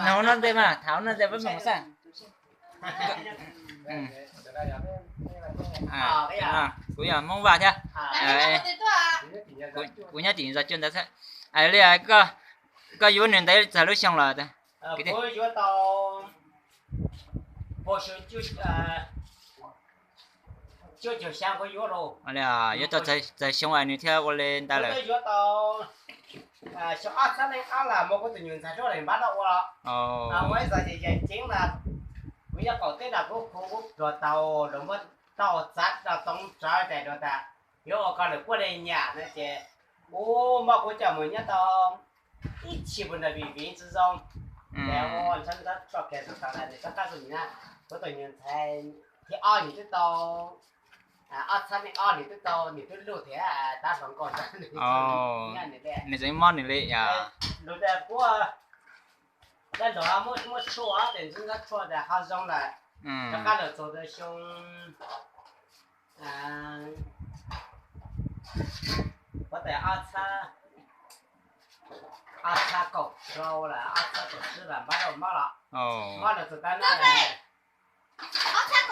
Nug no ntej mas, tham no ntej peb mus xwb. Kuv yog Hmoob Vaj thiab. Kuv nyob tim Zos Cuaj ntawd xwb. Li koj yuav nws ntawd txog lub xyoo los? Yuav tau txog xyoo es nws thiaj ua li ntawd lawm. Xyoo ob txhiab leej ob los muaj kuv tus nyuam ntxhais Suab Daim npab noj ua los, ua ib zos ces yees ceeb mas, kuv nyob qaum teb no kuv khu kuv pluag tau los muab tau txav rau toov tsawv tais dua tas, yuav ua koj lawm puab li nyam no ces kuv muab kuv coj mus nyob tau ib txhis puag nram Vim Viv tsi zoo. Ces ua ntxhab ntxhab tso kiag tus tau na, nws rov qab zoo na, kuv tus nyuam ntxhais thib ob nws twb tau ob txhiab leej ob nws twb tau, nws twb luj thiab tav hluas nkauj ntag. Nws tseem mob nws li yom. Lus tias puab dab laug muaj tshuaj ces ntxhab ntxhab tshuaj ces ho zoo lawm. Rov qab los txog rau xyoo puab tais ob txhiab, ob txhiab kaum rau los ob txhiab kaum tsib los npab rau mob los, mob los txog tab na. Ob txhiab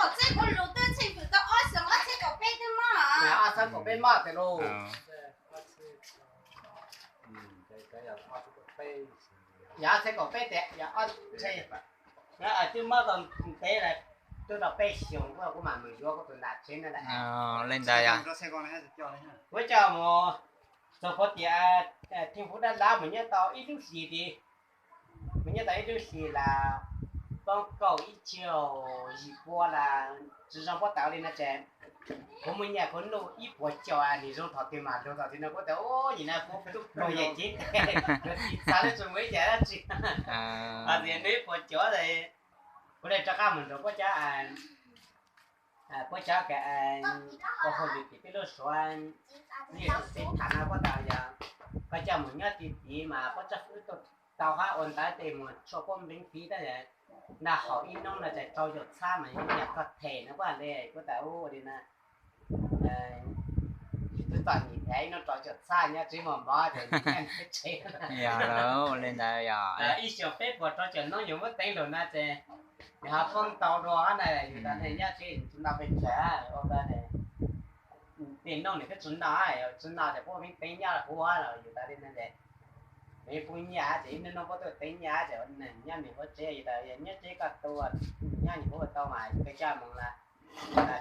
kaum peb mob tiag lauj. Yog ob txhiab kaum peb tiag, twb mob tau ntev lawm, twb tau peb xyoos kuv mam mus yuav kuv tus nram tsev no lawm. Li ntawd yog. Kuv coj mus txog puag tim Thij Huv Dab Lav mus nyob tau ib lub hlis tid. Kuv nyob tau ib lub hlis las poob kaum ib caug yim pua las tsis zoo puab tawv li no ces kuv muaj nyiaj kuv nuj ib puas caum, nws zoo thaum twg mas luag thaum twg no kuv tias ub, nim no kuv tub pluag yeej cev tes, luag tsis txav lub tsis mus ib yam dab tsi. Hos tias nws ib puas caum, kuv li rov qab mus nrog puab cov, puab cov ua hauj lwm tim peb lub suav, ib xib tham no puab tas yog koj coj mus nyob tim tid mas puab tsob fwb tau hab ua ntawv tej mus tshuaj puab npeev fiv tab, nag haus ib hnub no ces rau caum txhab mas yog koj them no puab li, puab tas ua li na. Twb txom nyem thiab ib hnub rau caum txhab nyob tsev mos mov ces nyob tsev. Yog lawm, ua li ntawd yog ib xyoos peb puas rau caum hnub yus muab teev lug no ces nws ho poob ntau dua na, yus tas nyob tsev tsis noj pes tsawg ua ko tej noj nws twb tsis noj, tsis noj ces puab pheej teev nyob huv los yus tas li no ces nws poob nyiaj ces ib hnub noj puab tuaj teev nyiaj ces nws nyob nws huv tsev, yus tas nyob tsev koj tu, nyob nws huv tau mas koj coj mus las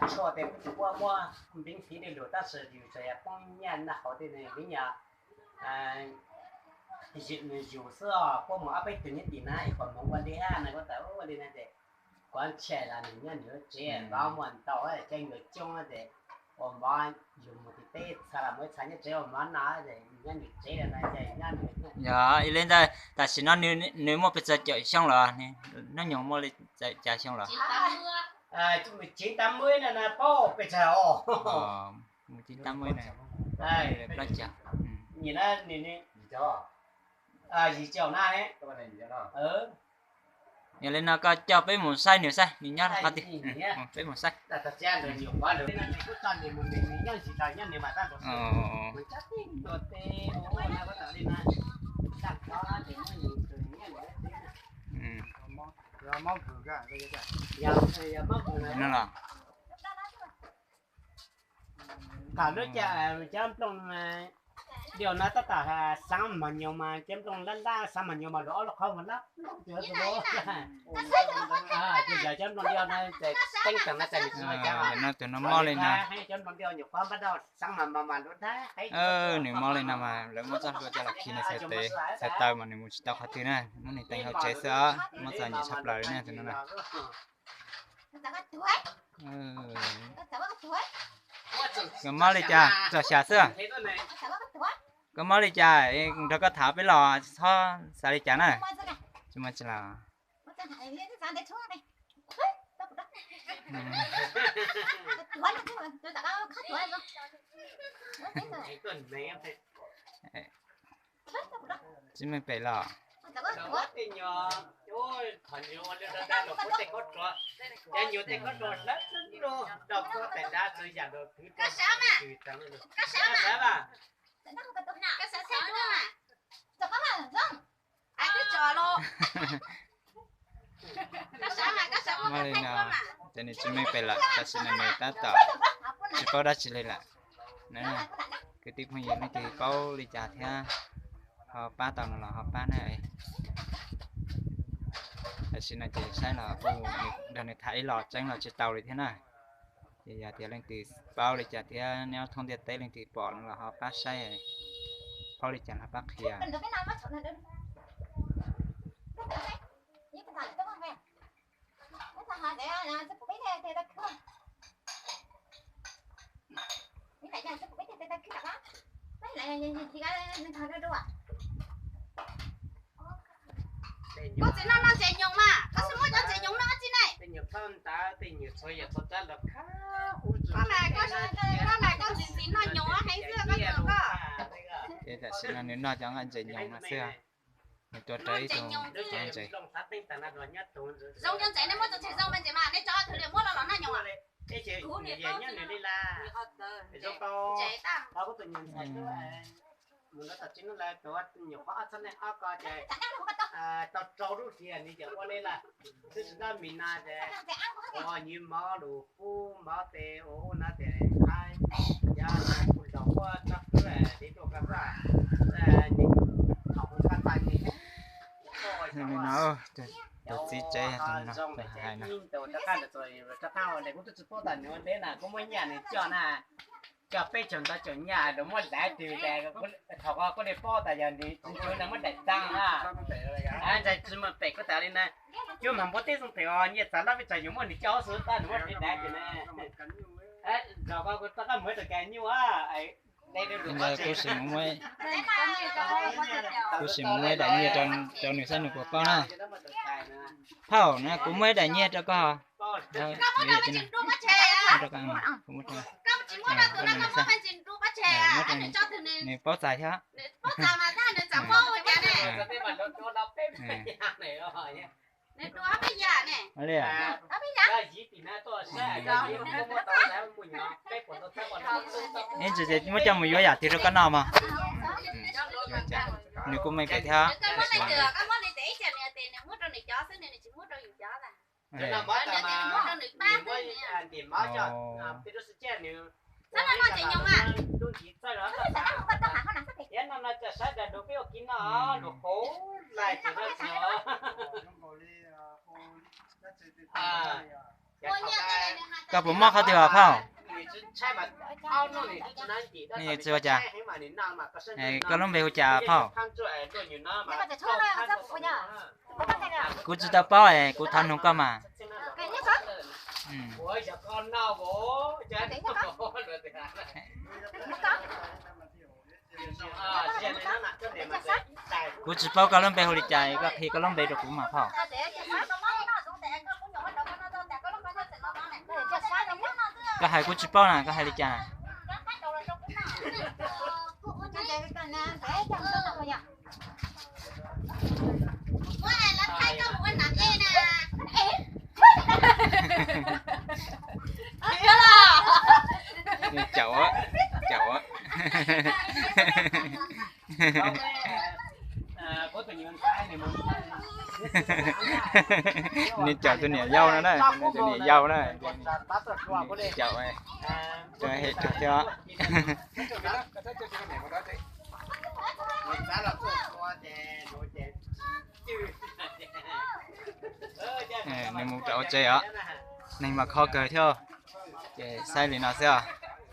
tshuaj tej puab muab npeev fiv tej lug tab sis yus txawm yog poob nyiaj noj haus tej nws npeev yog yus xwb os, puab mus ob peb tug nyob tim na ib qho hmoov ua li hab no, puab tas ua li no ces kuv ntshai los nws nyob nws huv tsev, npov muaj ntau, caij nkaus coob ces ua npov yus mus tim teb txha los mus ib txha nyob tsev ua npov no ces nyob nws tsev no ces nyob nws. Yog li ntawd tam sim no nws muaj pes tsawg caum xyoo los? Hnub nyoog muaj li cas xyoo los? Tsiv tab muib no na, paub pes tsawg os? Tsiv tab muib na, plaub caug. Yim caum na. Yog li no koj coj peb mus saib nws saib, nws nyob qhov twg, peb mus saib. No los. Thaum lub caij cov nplooj diav no tab tom xaav mog nyoos mas cov nplooj lab lab xaav mog nyoos mas luag ob lub qhov muag lab lab. Ces yog cov nplooj diav no ces teeb teem no ces nws tsis muaj cov no, tus no mob li no. Cov nplooj diav nyuam qhuav npab daj xaav mog mas luag dab. Nws mob li no mas lawv muab txoj hlua coj los khi nws txhais tes txhais taw mas nws mus tsis tau qhov twg na, muab nws teev hauv tsev xwb, mob txom nyem tshaj plaws li na tus no na. Koj mob li cas, txog xya xwb. Koj mob li cas, nrog koj tham peb los txhob xav li cas na. Tsis muaj tsi los. Tsis meej pem los. Muaj li no, ces nws tsis meej pem lawm, tam sim no nws tab tom tsis paub dab tsi li lawm. Kwv tij phooj ywg leej twg paub li cas thiab ho pab tau no los ho pab na. Tam sim no ces saib los kuj nrog nws tham ib los tseeb los tsis tau li thiab na. Ces yog tias leej twg paub li cas thiab nyob thoob ntiaj teb leej twg pom no los ho pab saib, paub li cas los pab qhia. Koj txiv noj noj ntses nyoos mas, koj tsis muab cov ntses nyoos noj tsi ne. Koj mas koj ntxiv ntxiv noj nyoos heev xwb koj. Tam sim no nws noj cov nqaij ntses nyoos no xwb, nws tua rau ib tug ntses. Zoo cov ntses nej muab tus ntses zoo me ntses mas nej tso thwv li muab los los noj nyoos. Mus ntawd tom tsev hnub lawm tuav nyuam qhuav ob txhiab leej ob ko ces tau rau lub hlias nws ces ua li lawm. Twb tsis noj mis nas ces ua nyuj mov lus pub mov tes ua ub no ces qab yav kuv los ua tsob kub li tuaj koj koj thaum kuv qab tag no tus txiv tsev zoo hais no. Rov qab ntawd kuv twb tsis paub tas nws ua ntej na, kuv muab nyiaj nws coj na, coj peb caug ntawd caum nyiaj rau muab daim tis tas, thaum ko kuj li paub tas yog nws tsis nchuav na muab daim tag na. Ntshai tsis muaj pem kuj tas li na, cuab mag npua teb xoo pem os nyiaj txav loj peb tsam yuav muab nws coj xwb tab nws muab daim tis na. Zaum ko kuv rov qab muab rau kais nyuj. Kuv sim mus muab, kuv sim mus muab daim nyiaj rau nws saib nws puas paub na. Phauj na, kuv muab ib daim nyiaj rau koj. Nws paub txais thiab. Ib ntsis ces muab coj mus yuav yam twg rau koj noj mog. Nws kuj meej pem thiab. Koj puas mob qhov twg os phauj? Tsis ua cas. Koj lub npe hu cas phauj? Kuv tsis tau paub es kuv thov nug koj mas. Kuv tsis paub koj lub npe hu li cas, koj qhia koj lub npe rau kuv mas phauj. Koj hais kuv tsis paub na, koj hais li cas? Caum, caum. Nws caum tus niam yau no na, nws tus niam yau na. Caum, caum hem rau thiab. Nws mus rau ua tsev os, neeg mas kho kawg thiab. Ces saib li no xwb os.